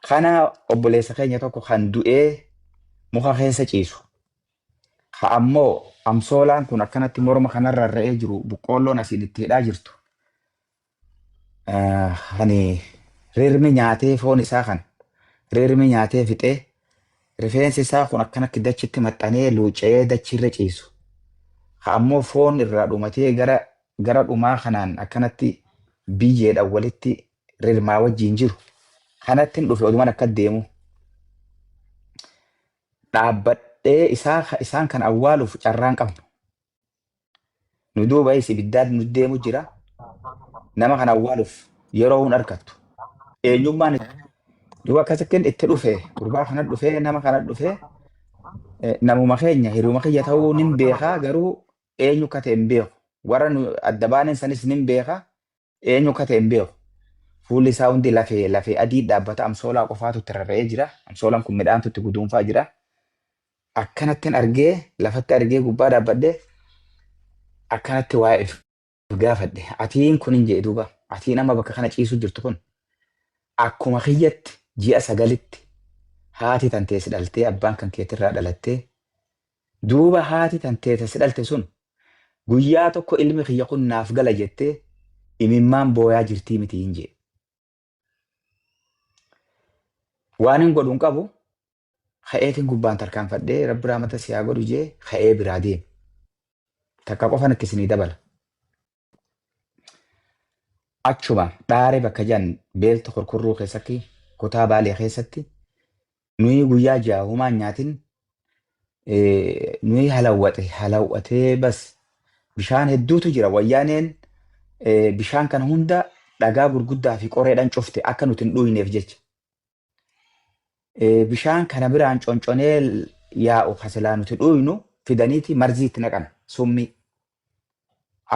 Kana obboleessa keenya tokko kan du'ee muka keessa ciisu. Ka ammoo amsoolaan kun akkanatti morma kanarra rarra'ee jiru boqqoolloon asiin itti hidhaa jirtu. Kan rirmi nyaatee foon isaa kan rirmi nyaatee fixee rifeensi isaa kun akkanatti dachitti maxxanee luuca'ee dachiirra ciisu. Ka ammoo foon irraa dhumatee gara gara dhumaa kanaan akkanatti biyyeedhaan walitti rirmaa wajjin jiru. Kanatti hin dhufe oduman akka deemu. Dhaabbadhee isaan kan awwaaluuf carraan qabnu. Nu duuba is ibiddaan nu deemu jira. Nama kana awwaaluuf yeroo hin argattu. Eenyummaan duuba akkasittiin itti dhufe gurbaa kana dhufe nama kana dhufe namuma keenya hiriyuma kiyya ta'uu nin beekaa garuu eenyu akka ta'e hin beeku. Warra nu adda baaneen sanis nin beeka eenyu akka ta'e hin beeku. Fuulli isaa hundi lafee lafee adii dhaabbata amsoolaa qofaatu itti rarra'ee jira. Amsoolaan kun midhaantu itti guduunfaa jira. Akkanattin argee lafatti argee gubbaa dhaabbadhe akkanatti waa'ee if gaafadhe. Atiin kun hin jedhe duuba. Atiin amma bakka kana ciisuu jirtu kun akkuma kiyyatti ji'a 9tti haati tantee si dhaltee abbaan kan keetirraa dhalattee duuba haati tantee ta si dhalte sun guyyaa tokko ilmi kiyya kun naaf gala jettee imimmaan booyaa jirtii miti hin jedhe. Waan hin godhu hin qabu ka'eetiin gubbaan tarkaanfadhee rabbi rahmata si haa godhu jee ka'ee biraa deeme. Takka qofan itti isinii dabala. Achuma dhaare bakka jedhan beeltu kurkurruu keessatti kutaa baalee keessatti nuyi guyyaa ja'a humaan nyaatin nuyi halawwate halawwatee bas bishaan hedduutu jira wayyaaneen bishaan kana hunda dhagaa gurguddaa fi qoreedhaan cufte akka nuti hin dhuyneef jecha. Bishaan kana biraan conconee yaa'u ka silaa nuti dhuynu fidaniiti marzii itti naqan summii.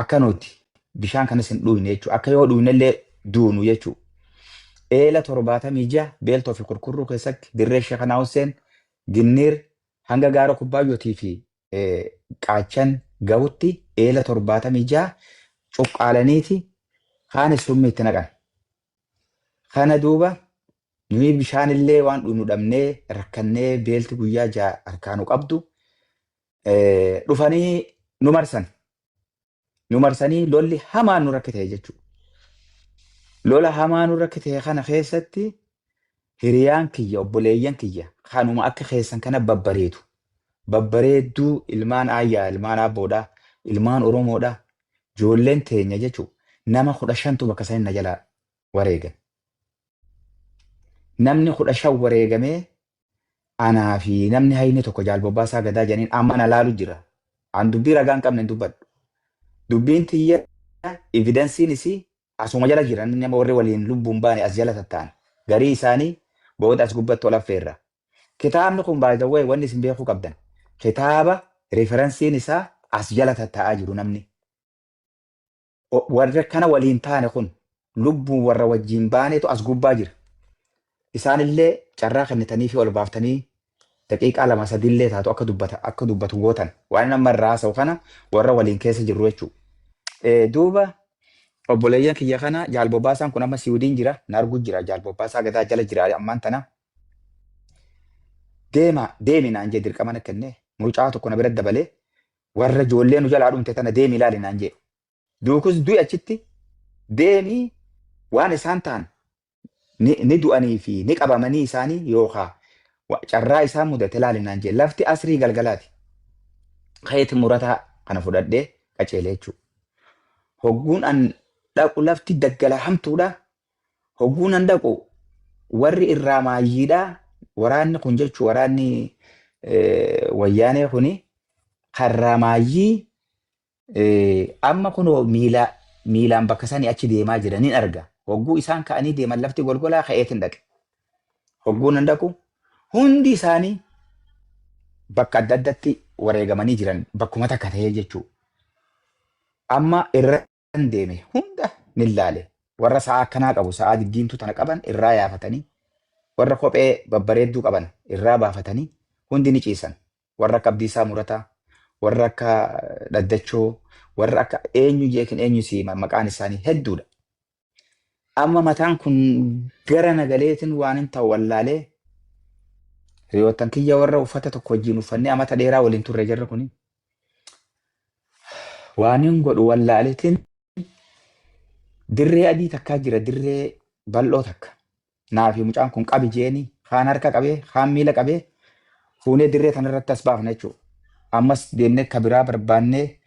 Akka nuti bishaan kanas hin dhuyne jechuudha. Akka yoo dhuynellee duunu jechuudha. Eela 76 beeltoo fi kurkurruu keessatti dirree Sheekanaa Husseen Ginniir hanga gaara Kubbaayyootii fi Qaachan gahutti eela 76 cuqqaalaniiti kaanis summii itti naqan. Kana duuba nuyi bishaanillee waan dhugnu dhabnee rakkannee beelti guyyaa ja'a harkaa nu qabdu dhufanii nu marsan. Nu marsanii lolli hamaan nu rakkite jechuudha. Lola hamaa nu rakkite kana keessatti hiriyaan kiyya obboleeyyan kiyya kanuma akka keessan kana babbareedu. Babbareedduu ilmaan aayyaa ilmaan abboodhaa ilmaan Oromoodhaa Ijoolleen teenya jechuun nama 15tu bakka sanii na jalaa wareegame. Namni 15 wareegamee anaa fi namni hayni tokko Jaal Bobbaasaa Gadaa jedhaniin amma na laalu jira. An dubbii ragaa hin qabne hin dubbadhu. Dubbiin tiyya evidensiin isii asuma jala jira. Nama warri waliin lubbuun baane as jala tatta'an. Garii isaanii booda as gubbatti ol affeerra. Kitaabni kun by the way wanni isin beekuu qabdan kitaaba referensiin isaa as jala tattaa'aa jiru namni. Warri kana waliin taane kun lubbuun warra wajjin baanetu as gubbaa jira. Isaanillee carraa kennitanii fi ol baaftanii daqiiqaa lama sadiillee taatu akka dubbata akka dubbatu gootan waan nama irraa haasa'u kana warra waliin keessa jirru jechuudha. Duuba obboleeyyan kiyya kana Jaal Bobbaasaan kun amma Siwidiin jira na arguu jira Jaal Bobbaasaa Gadaa jala jira ammaan tana. Deema deemi naan jee dirqama na kenne mucaa tokko na bira dabalee warra ijoollee nu jalaa dhumte tana deemi ilaali naan jee. Duukus du'i achitti deemi waan isaan ta'an ni du'anii fi ni qabamanii isaanii yookaa carraa isaan mudate ilaali naan jee. Lafti asrii galgalaati. Ka'eeti murataa kana fudhadhee qaceele jechuudha. Hogguun an dhaqu lafti daggala hamtuudha. Hogguu nan dhaqu warri irraa maayyiidha. Waraanni kun jechuun waraanni wayyaanee kuni karraa maayyii amma kunoo miila miilaan bakka sanii achi deemaa jira nin arga. Hogguu isaan ka'anii deeman lafti golgolaa ka'eetin dhaqe. Hogguu nan dhaqu hundi isaanii bakka adda addatti wareegamanii jiran bakkuma takka ta'ee jechuudha. Amma irra deeme hunda nin laale. Warra sa'aa akkanaa qabu sa'aa diddiimtuu tana qaban irraa yaafatanii, warra kophee babbareedduu qaban irraa baafatanii hundi ni ciisan. Warra akka Abdiisaa Murataa, warra akka Dhaddachoo, warra akka eenyu jeekin eenyu si hima maqaan isaanii hedduudha. Amma mataan kun gara nagaleetiin waan hin ta'u wallaalee hiriyoottan kiyya warra uffata tokko wajjin uffannee amata dheeraa waliin turre jarri kuni. Waan hin godhu wallaaleetiin dirree adii takkaa jira, dirree bal'oo takka. Naa fi mucaan kun qabi jeeni kaan harka qabee kaan miila qabee fuunee dirree tanarratti as baafna jechuudha. Ammas deemnee ka biraa barbaannee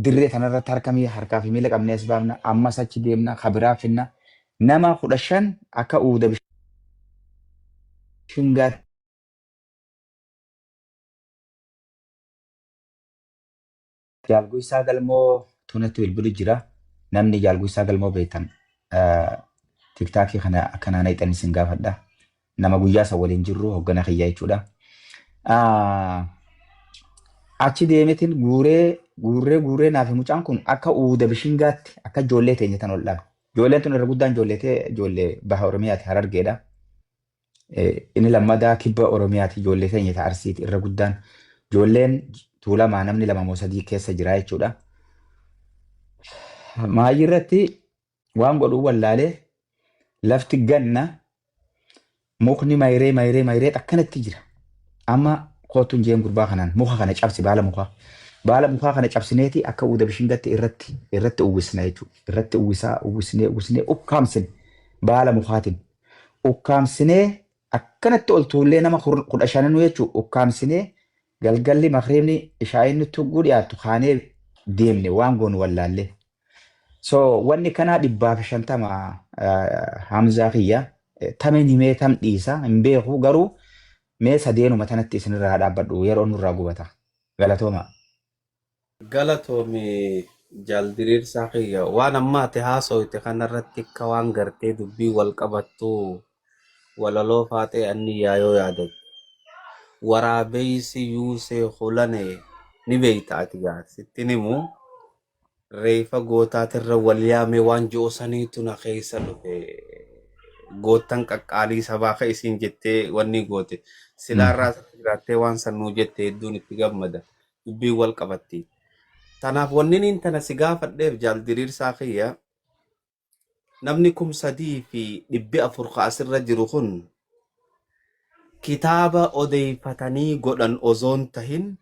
dirree tanarratti harka harkaa fi miila qabnee as baafna. Ammas achi deemna ka biraa finna. Nama 15 akka uuda bishingaatti. Jaal Guysaa Galmoo tunatti bilbilu jira. Namni Jaal Guysaa Galmoo beektan tiktaakii kana akka naa naqxan isin gaafadha. Nama guyyaa san waliin jirru hoggana kiyya jechuudha. Achi deemetin guuree guurree guurree naafi mucaan kun akka uuda bishingaatti akka ijoollee teenya tan ol dhabe. Ijoolleen tun irra guddaan ijoollee tee ijoollee baha Oromiyaati Harargeedha. Inni lammadaa kibba Oromiyaati ijoollee teenya ta Arsiiti irra guddaan. Ijoolleen Tuulamaa namni lama moo sadii keessa jira jechuudha. Maayii irratti waan godhuu wallaalee lafti ganna mukni mayree mayree mayree akkanatti jira. Amma kootuun jeen gurbaa kanaan muka kana cabsi baala mukaa. Baala mukaa kana cabsineeti akka uuda bishingatti irratti irratti uwwisna jechuudha. Irratti uwwisaa uwwisnee uwwisnee ukkaamsine baala mukaatiin. Ukkaamsinee akkanatti ol tuullee nama 15nuu jechuudha. Ukkaamsinee galgalli makriibni ishaa'iin nutti hogguu dhiyaattu kaanee deemne waan goonu wallaallee. So wanni kanaa 150 Hamzaa kiyya tamin himee tam dhiisa hin beeku garuu mee sadeenuma tanatti isinirraa dhaabbadhu yeroo nurraa gubata. Galatooma. Galatoomi Jaal Diriirsaa kiyya. Waan amma ati haasoyte kanarratti akka waan gartee dubbii wal qabattu walaloo faaxee anniyyaa yoo yaadatte. Waraabeysi yuusee hulane ni beeyta ati gaa sittin himu reeyfa gootaatirra wal yaame waan ji'u saniitu na keessa dhufe. Goottan qaqqaalii sabaa ka isiin jettee wanni goote. Silaarraa jiraattee waan san nuu jette hedduun itti gammada. Dubbiin wal qabatti. Tanaaf wanniniin tana si gaafadheef Jaal Diriirsaa kiyya namni 3400 ka asirra jiru kun kitaaba odeeffatanii godhan osoon tahin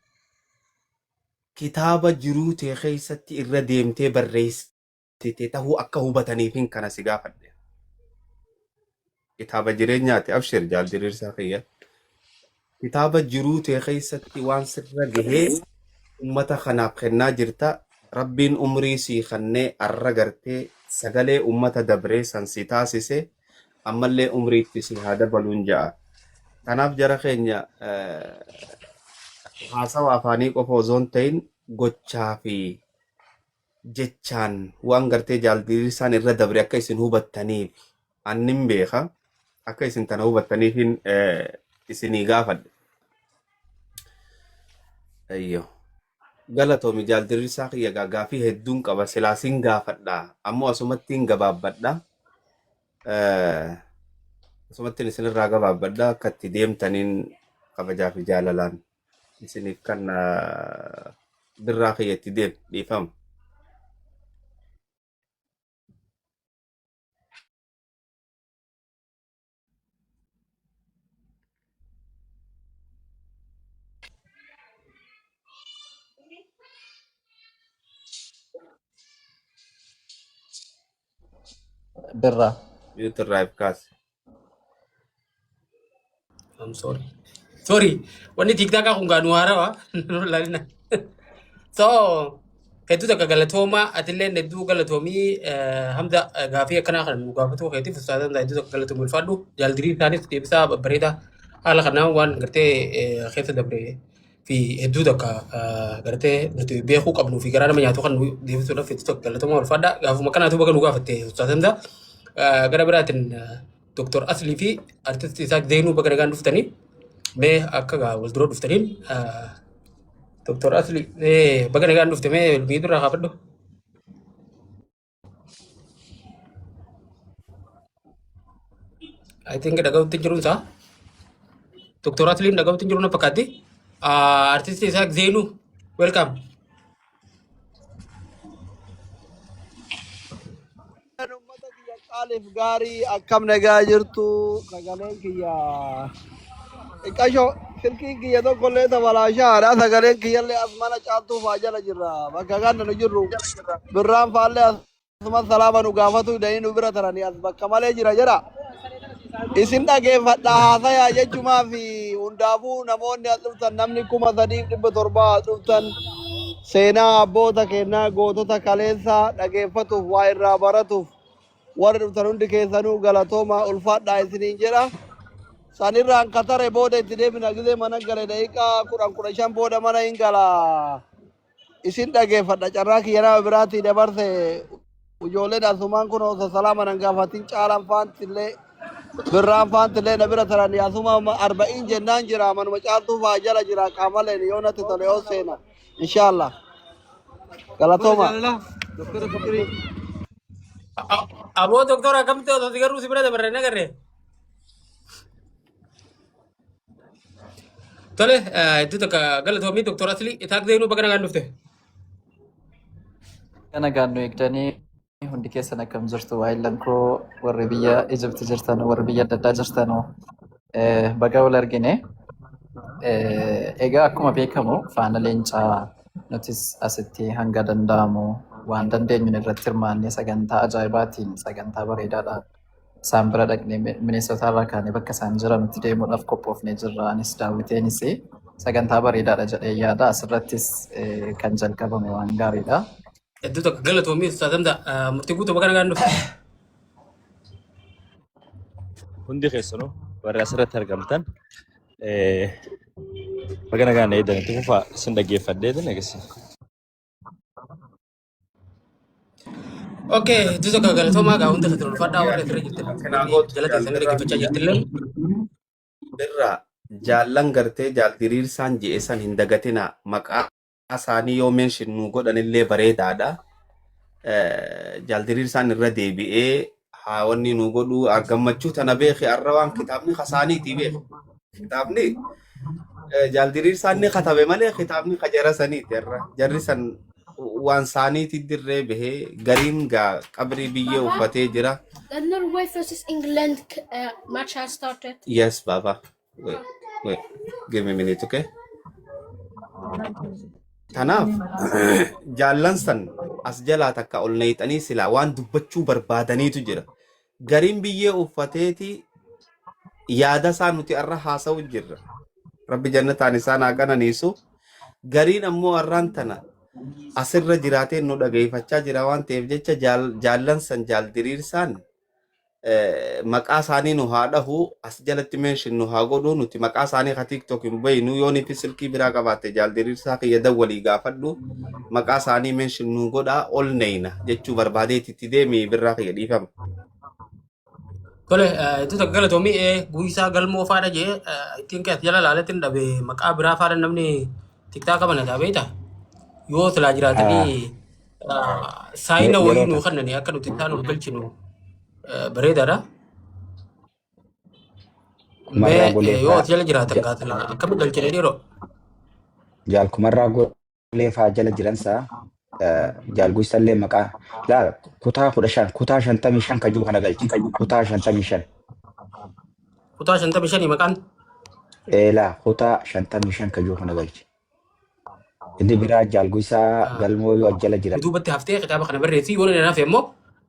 kitaaba jiruu tee keessatti irra deemtee barreessite tahuu akka hubataniifin kana si gaafadhe. Kitaaba jireenyaati abshir Jaal Diriirsaa kiyya. Kitaaba jiruu tee keessatti waan sirra gahee ummata kanaaf kennaa jirta. Rabbiin umrii sii kannee arra gartee sagalee ummata dabree san si taasise ammallee umrii itti si haa dabaluun ja'a. Kanaaf jara keenya haasawa afaanii qofa osoo hin ta'in gochaa fi jechaan waan gartee Jaal Diriirsaan irra dabre akka isin hubattaniif annin beeka akka isin tana hubattaniifin isinii gaafadhe. Ayyo. Galatoomi Jaal Diriirsaa kiyya gaa gaafii hedduun qaba silaa sin gaafadha ammoo asumattiin gabaabbadha. Asumattiin isinirraa gabaabbadha akka itti deemtaniin kabajaa fi jaalalaan isiniif kan birraa kiyya itti deem dhiifama. Birraa. Mute irraa if kaase. I'm sorry. Sorry. Wanni TikTokaa kun gaa nu haarawa. Nu laalina. So, hedduu takka galatooma atillee hedduu galatoomii Hamza gaafii akkanaa kana nu gaafatuu keetiif ustaaz Hamza hedduu takka galatoomii ulfaadhu. Jaaldirii isaanis deebisaa babbareedaa haala kanaan waan gartee keessa dabre fi hedduu takka gartee nuti beekuu qabnuu fi garaa nama nyaatu kan nu deebisuudhaaf hedduu takka galatoomaa ulfaadha. Gaafuma akkanaatu baga nu gaafatte ustaaz Hamza. Gara biraatiin Dr. Aslii fi Artist Isaaq Zeenuu baga nagaan dhuftanii mee akka gaa wal dura dhuftaniin Dr. Aslii mee baga nagaan dhufte mee miidhu irraa kaafadhu. I think dhaga'utti hin jiruun isaa. Dr. Asliin dhaga'utti hin jiru na fakkaatti. Artist Isaaq Zeenuu welcome. Uummata kiyya Qaaliif gaarii akkam nagaa jirtu sagaleen kiyya xiqqasho silkiin kiyya tokkollee tabalaashaadha sagaleen kiyyallee as mana caaltuu faa jala jirra bakka kana nu jirru birraan faallee asuma salaama nu gaafatu hidhanii nu bira taranii as bakka malee jira jedha isin dhageeffadha haasayaa jechumaa fi hundaafuu namoonni as dhuftan namni 3700 as dhuftan seenaa abboota keenyaa gootota kaleessaa dhageeffatuuf waa irraa baratuuf warri dhuftan hundi keessanuu galatoomaa ulfaadhaa isiniin jedha. Sanirraan katare booda itti deebina gizee mana gale daqiiqaa 10 15 booda mana hin gala. Isin dhageeffadha carraa kiyya nama biraatii dabarse ijoolleen asumaan kun osoo salaama nan gaafatin caalaan faantillee birraan faantillee na bira taran asuma arba'iin jennaan jira manuma caaltuu faa jala jira qaamaleen yoo natti tole yoo seena inshaallah galatooma. Doktora Fikirii. Aboo doktora akkamitti osoo si garuu si bira dabarre hin agarre. Tole hedduu takka galatoomii doktora Aslii Itaaq Zeenuu baga nagaan dhufte. Kana gaannu eegdanii hundi keessan akkam jirtu waa'illan koo warri biyya Ijipti jirtan warri biyya adda addaa jirtan baga wal argine. Egaa akkuma beekamu faana leencaa nutis asitti hanga danda'amu waan dandeenyuun irratti hirmaannee sagantaa ajaa'ibaatiin sagantaa bareedaadhaan isaan bira dhaqnee Minnesota irraa kaanee bakka isaan jiranitti deemuudhaaf qophoofnee jirra. Anis daawwiteenis sagantaa bareedaadha jedhee yaada. Asirrattis kan jalqabame waan gaariidha. Hedduu takka galatoomii Ustaaz Hamza murtii guutuu baga nagaan dhufte. Hundi keessanuu warri asirratti argamtan baga nagaan eedan itti fufaa isin dhaggeeffadheetin eegasi. Okay, hedduu takka galatoomaa gaa hunda keessan ulfaadhaa warri asirra jirtan Akkanaa warri gootu jala teessanii jaal dhaggeeffachaa jirtillee. Birraa jaallan gartee jaal diriirsaan je'e san hin dagatinaa maqaa isaanii yoo mention nu godhanillee bareedaadha. Jaal diriirsaan irra deebi'ee haa wanni nu godhu gammachuu tana beeki arra waan kitaabni kasaaniitii beeki. Kitaabni jaal diriirsaan ni katabe malee kitaabni ka jara saniiti arra. Jarri san waan saaniiti dirree bahee gariin gaa qabrii biyyee uffatee jira. The Norway versus England match has started. Yes, Baba. Wait, wait. Give me a minute, okay? Kanaaf jaallan san as jalaa takka ol neeyxanii silaa waan dubbachuu barbaadaniitu jira. Gariin biyyee uffateeti yaada isaa nuti arra haasa'u jirra. Rabbi jannataan isaan haa qananiisu. Gariin ammoo arraan tana asirra jiraatee nu dhageeffachaa jira waan ta'eef jecha jaallan san jaal diriirsaan maqaa isaanii nu haa dhahu as jalatti mention nu haa godhu nuti maqaa isaanii ka tiktok hin beeynu yoo nifi silkii biraa qabaatte jaal diriirsaa kiyya dawwalii gaafadhu maqaa isaanii mention nu godhaa ol neeyna jechuu barbaadeeti itti deemi birraa kiyya dhiifama. Tole, hedduu takka galatoomii guuyisaa galmoo faadha jee ittiin kee as jala laaletti hin dhabe maqaa biraa faadha namni tiktaa qaban adaa beekta. Yoo silaa jiraatanii saayina wayii Yeroo nuu ta'a. kennanii akka nuti isaan ol galchinu bareedaadha. Kumarraa Mee golee yoo faa as jala jiraatan gaafila akkamitti galchine dhiiroo? jaal kumarraa golee faa jala jiransaa jaal guuyisallee maqaa laala kutaa 15 kutaa 55 kajuu kana galche kutaa 55 Kutaa 55 maqaan eelaa kutaa 55 kajuu kana galche. Inni biraa jaal guuyisaa galmoo yoo as jala jira. Duubatti haftee kitaaba kana barreessi yoo inni hafe immoo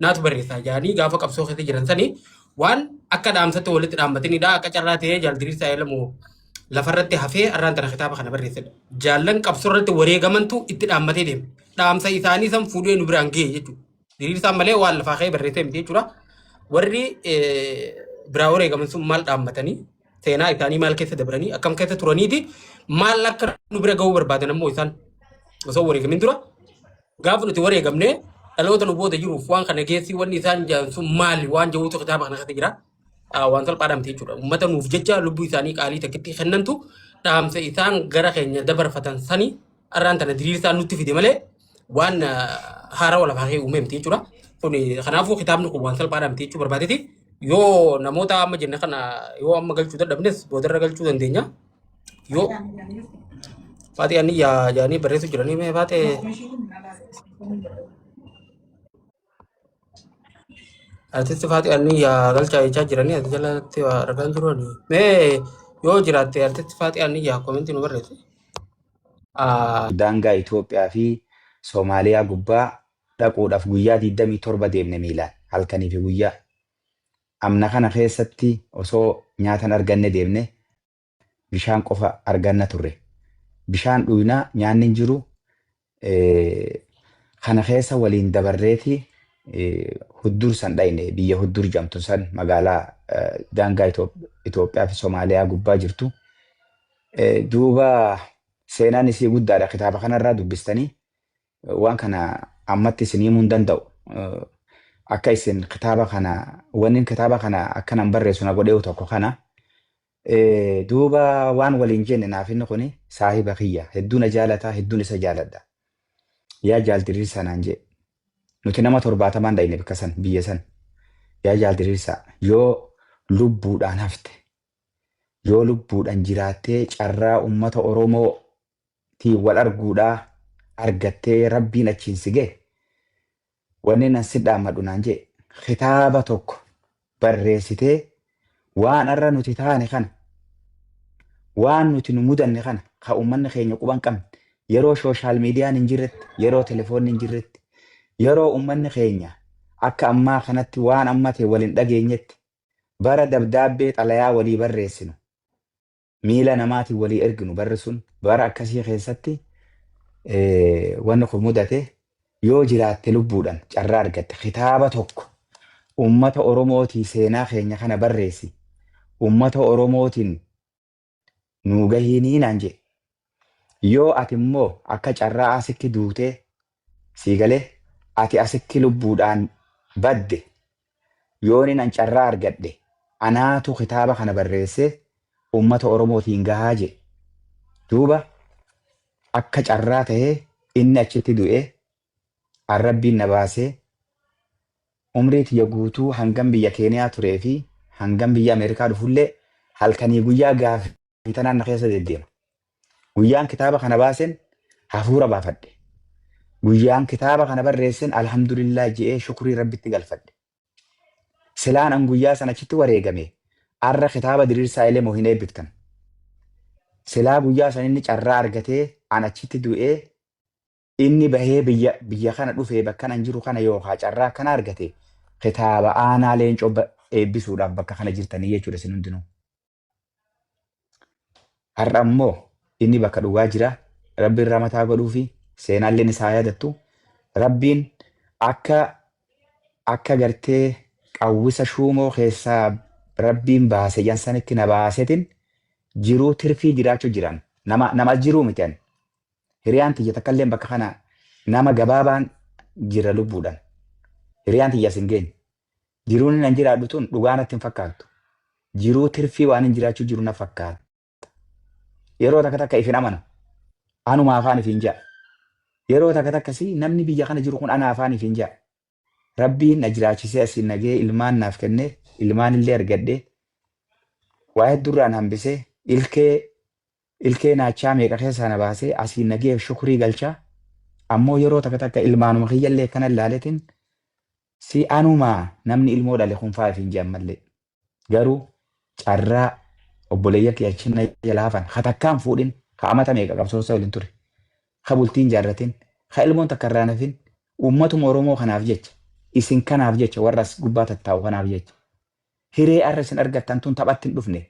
naatu barreessa jaanii gaafa qabsoo keessa jiran sanii waan akka dhaamsatti walitti dhaammatinidha akka carraa ta'ee jaal diriirsaa eelamu lafarratti hafee arraan tana kitaaba kana barreessedha. Jaallan qabsoo irratti wareegamantu itti dhaammatee deema. Dhaamsa isaanii san fuudhee nu biraan ga'e jechuudha. Diriirsaan malee waan lafaa ka'ee barreessee miti jechuudha. Warri biraa wareegaman sun maal dhaammatanii seenaa isaanii maal keessa dabranii akkam keessa turaniiti maal akka nu bira ga'uu barbaadan ammoo isaan osoo wareegamin dura gaafa nuti wareegamne dhaloota nu booda jiruuf waan kana geessi wanni isaan jedhan sun maali waan jedhutu kitaaba kana keessa jira. Waan salphaadhaa miti jechuudha. Uummata nuuf jecha lubbuu isaanii qaalii takkitti kennantu dhaamsa isaan gara keenya dabarfatan sani arraan tana diriirsaan nutti fide malee waan haarawaa lafaa ka'e uumee miti jechuudha. Kun kanaafuu kitaabni kun waan salphaadhaa miti jechuu barbaadeeti. Yoo namoota amma jenne kana yoo amma galchuu dadhabnes boodarra galchuu dandeenya. Yoo Faaxee ani yaa jaanii barreessuu jiranii mee faaxee. Artisti Faaxii Anni yaa galchaa jechaa jiranii ati jalatti waa argaan jiru ani. Mee yoo jiraatte artisti Faaxii Anni yaa komentii nu barreessi. Daangaa Itoophiyaa fi Soomaaliyaa gubbaa dhaquudhaaf guyyaa 27 deemne miilaan halkanii fi guyyaa. Amna kana keessatti osoo nyaatan arganne deemne bishaan qofa arganna turre. Bishaan dhuynaa nyaanni hin jiru. Kana keessa waliin dabarreeti Huddur san dhayne biyya Huddur jedhamtu san magaalaa daangaa Itoophiyaa fi Somaaliyaa gubbaa jirtu. Duuba seenaan isii guddaadha kitaaba kanarraa dubbistanii waan kana ammatti isin himuu hin danda'u. Akka isin kitaaba kana wanni kitaaba kana akkanan barreessu na godheewu tokko kana. Duuba waan waliin jenne naaf inni kuni saahiba kiyya hedduu na jaalataa hedduun isa jaaladha. Yaa jaal Diriirsaa naan jee. Nuti nama 70n dhayne bakka san biyya san. Yaa jaal Diriirsaa yoo lubbuudhaan hafte yoo lubbuudhaan jiraattee carraa ummata Oromoo tiin wal arguudhaa argattee rabbiin achiin si gahe wanni nan si dhaammadhu naan jee kitaaba tokko barreessitee waan arra nuti taane kana waan nuti nu mudanne kana ka ummanni keenya quba hin qabne yeroo sooshaal miidiyaan hin jirretti yeroo telefoonni hin jirretti yeroo ummanni keenya akka ammaa kanatti waan amma ta'e wal hin dhageenyetti bara dabdaabbee xalayaa walii barreessinu miila namaatiin walii erginu barri sun bara akkasii keessatti wanni kun mudate yoo jiraatte lubbuudhaan carraa argatte kitaaba tokko ummata Oromootii seenaa keenya kana barreessi ummata Oromootiin nuu gahiinii naan jedhe. Yoo ati immoo akka carraa asitti duutee sii galee ati asitti lubbuudhaan badde Yoonin an carraa argadhe anaatu kitaaba kana barreessee ummata Oromootiin gahaa jedhe. Duuba akka carraa tahee inni achitti du'ee an Rabbiin na baasee umrii tiyya guutuu hangan biyya Keeniyaa turee fi hangan biyya Ameerikaa dhufullee halkanii guyyaa gaaffii tanaan na keessa deddeema. Guyyaan kitaaba kana baasen hafuura baafadhe. Guyyaan kitaaba kana barreessen alhamdulillah je'ee shukrii Rabbitti galfadhe. Silaan an guyyaa san achitti wareegame arra kitaaba Diriirsaa Elemoo hin eebbiftan. Silaa guyyaa san inni carraa argatee an achitti du'ee inni bahee biyya biyya kana dhufee bakka an jiru kana yookaa carraa akkana argate kitaaba aanaa leencoo eebbisuudhaaf bakka kana jirtanii jechuudha isin hundinuu. Har'a immoo inni bakka dhugaa jira. Rabbiin rahmataa godhuufi seenaalleen isaa yaadattu. Rabbiin akka akka gartee qawwisa shuumoo keessaa Rabbiin baase jan sanitti na baasetin jiruu tirfii jiraachuu jiran. Nama nama jiruu miti ani. Hiriyaan tiyya takkalleen bakka kana nama gabaabaan jira lubbuudhaan. Hiriyaan tiyya as hin geenye. Jiruun inni an jiraadhu tun dhugaa natti hin fakkaattu. Jiruu tirfii waan hin jiraachuu jiru na fakkaata. Yeroo takka takka ifin amanu. Anuma afaan ifiin ja'a. Yeroo takka takka si namni biyya kana jiru kun ana afaan ifiin ja'a. Rabbiin na jiraachisee asiin nagee ilmaan naaf kennee ilmaan illee argadhee waa hedduurraan hambisee ilkee ilkee naachaa meeqa keessaa na baasee asiin nageef shukrii galchaa ammoo yeroo takka takka ilmaanuma kiyyallee akkana ilaaletin Si anumaa namni ilmoo dhale kun faa ifiin je'an mallee. Garuu carraa obboleeyyan kiyya achi na jala hafan ka takkaa hin fuudhin ka amata meeqa qabsoossa waliin ture ka bultii hin jaarratin ka ilmoon takka irraa hin hafin ummatuma Oromoo kanaaf jecha isin kanaaf jecha warra as gubbaa tattaa'u kanaaf jecha hiree arra isin argattan tun taphatti hin dhufne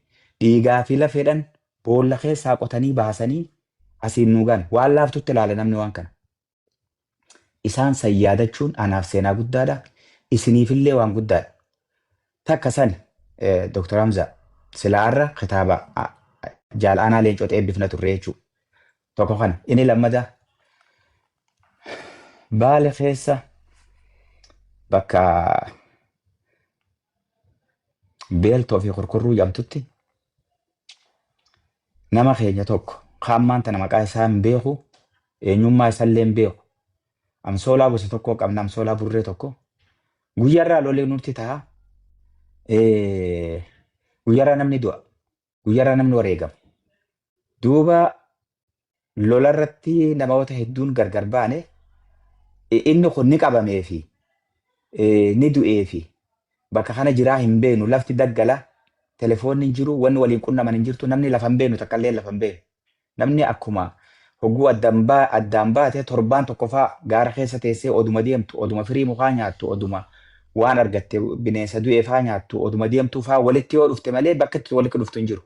dhiigaa fi lafeedhan boolla keessaa qotanii baasanii asiin nu gan waan laaftutti ilaala namni waan kana. Isaan san yaadachuun anaaf seenaa guddaadha. Isiniifillee waan guddaadha. Takka sani Dr. Hamza silaa arra kitaaba jaal aanaa leencoota eebbifna turre jechuudha. Tokko kana. Inni lammataa Baale keessa bakka beeltoo fi kurkurruu jedhamtutti nama keenya tokko ka ammaan tana maqaa isaa hin beeku eenyummaa isallee hin beeku amsoolaa gosa tokko qabna amsoolaa burree tokko guyyaarraa lolee nutti ta'a guyyaarraa namni du'a guyyaarraa namni wareegama duuba lolarratti namoota hedduun gargar baane inni kun ni qabamee fi ni du'ee fi Bakka kana jiraa hin beeknu, lafti daggala, telefoonni hin jiru, wanni waliin qunnaman hin jirtu, namni lafa hin beeknu, takka illee lafa hin beeknu. Namni akkuma hogguu addaan baate torbaan tokko faa gaara keessa teessee oduma deemtu, oduma firii mukaa nyaattu, oduma waan argatte bineensa du'e faa nyaattu, oduma deemtuu faa walitti yoo dhufte malee bakka itti walitti dhuftu hin jiru.